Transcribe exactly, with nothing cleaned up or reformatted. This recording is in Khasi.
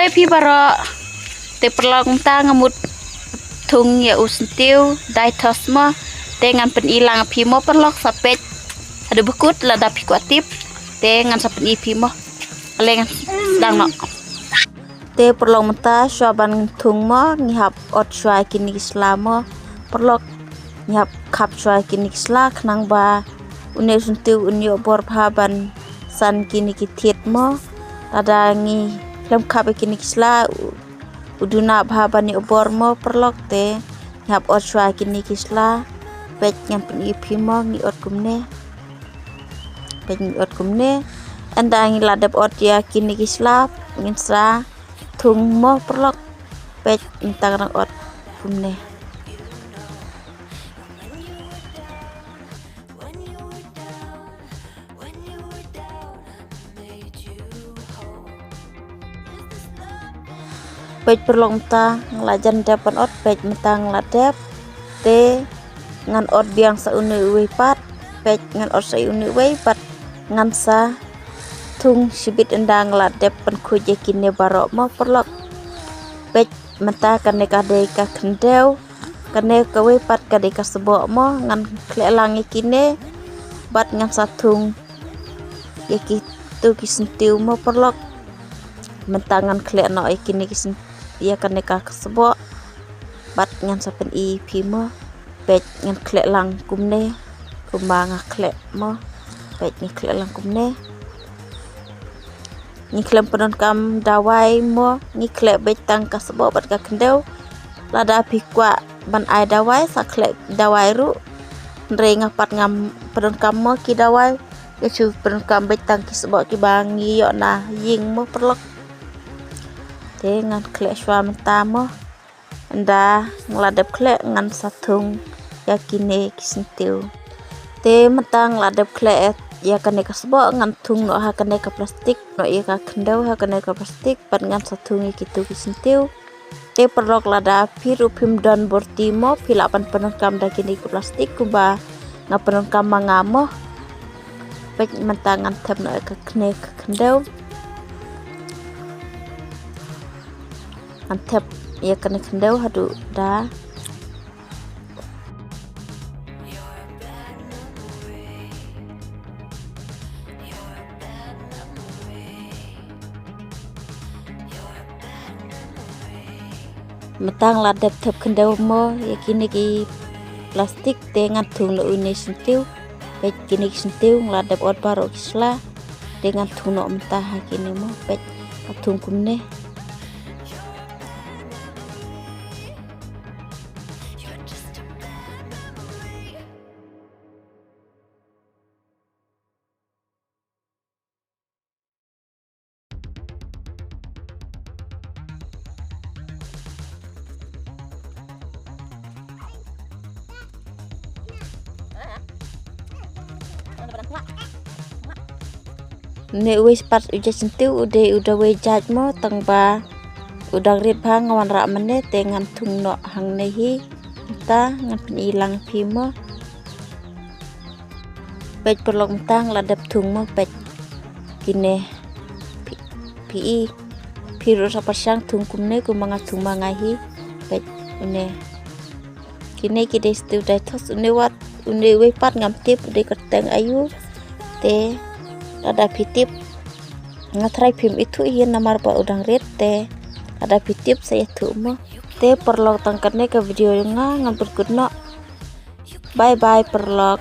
Te phi baroh, te paralok mynta nga mut thung ïa u syntiew dai thos mo. Te ngan pyni lang phi mo paralok, sa peit haduh ba kut lada phi kwah tip. Te ngan sa pyni phi mo. Ale ngan sdang noh. Te paralok mynta shuwa ban thung mo ngi hap ot shuwa kine ki sla mo. Paralok ngi hap khap shuwa kine ki sla khnang ba une u syntiew un ïoh bor bha ban san kine ki thied mo. Lada ngi khlem khap ïa kine ki sla u, u duna bha ban ïoh bor mo paralok. Te ngi hap ot shuwa kine ki sla. Peit ngan pyni phi mo ngi ot kumne. Peit ngi ot kumne. Ynda ngi la dep ot ïa kine ki sla ngin sa thung mo paralok. Peit mynta nga dang ot kumne. Peit paralok mynta nga la jan dep ban ot, peit mynta nga la dep. Te ngan ot biang sa une uwei pat. Peit ngan ot sa une uwei pat ngan sa thung shibit ynda nga la dep pynkhuid ïa kine baroh mo paralok. Peit mynta kane ka dei ka khyndew. Kane kawei pat ka dei ka sboh mo, ngan khleh lang ïa kine bad ngan sa thung ïa kitu ki syntiew mo paralok. Mynta ngan khleh noh ïa kine ki syn-, ïa kane ka sboh bad ngan sa pyni phi mo. Peit ngan khleh lang kumne kumba nga khleh mo. Peit ngan khleh lang kumne. Ngi khlem pyndonkam dawai mo, ngi khleh beit tang ka sboh bad ka khyndew. Lada phi kwah ban ai dawai sa khleh dawai ruh. Hynrei nga pat ngam pyndonkam mo ki dawai. Nga shu pyndonkam beit tang ki sboh kiba ngi ïoh na ïing mo paralok. Te ngan khleh shuwa mynta mo. Ynda nga la dep khleh ngan sa thung ïa kine ki syntiew. Te mynta nga la dep khleh ïa kane ka sboh ngan thung noh ha kane ka plastik, noh ïa ka khyndew ha kane ka plastik bad ngan sa thung ïa kitu ki syntiew. Te paralok lada phi ruh phim don borti mo phi lah ban pyndonkam da kine ki plastik kumba nga pyndonkam ma nga mo. Peit mynta ngan thep noh ïa kane ka khyndew. Ngan thep ïa kane khyndew haduh da. Mynta nga la dep thep khyndew mo ïa kine ki plastik te ngan thung noh une syntiew. Peit kine ki syntiew nga la dep ot baroh ki sla. Te ngan thung noh mynta ha kine mo, peit nga thung kumne. Ne uwei pat u jait syntiew u dei u dawai jait mo, tang ba u dang rit bha nga wanrah mane te ngan thung noh hangne hi. Mynta ngan pyni lang phi mo. Peit paralok mynta nga la dep thung mo, peit kine phi, phi i, phi ruh sa pyrshang thung kumne kumba nga thung ma nga hi. Peit une. Kine ki dei syntiew dai thos, une wat, une uwei pat ngam tip u dei kyrteng aïu. Te lada phi tip nga tharai phim ithuh hi namar ba u dang rit, te lada phi tip sa ïathuh mo. Te paralok tang kane ka video jong nga ngan pynkut noh. Bye bye paralok.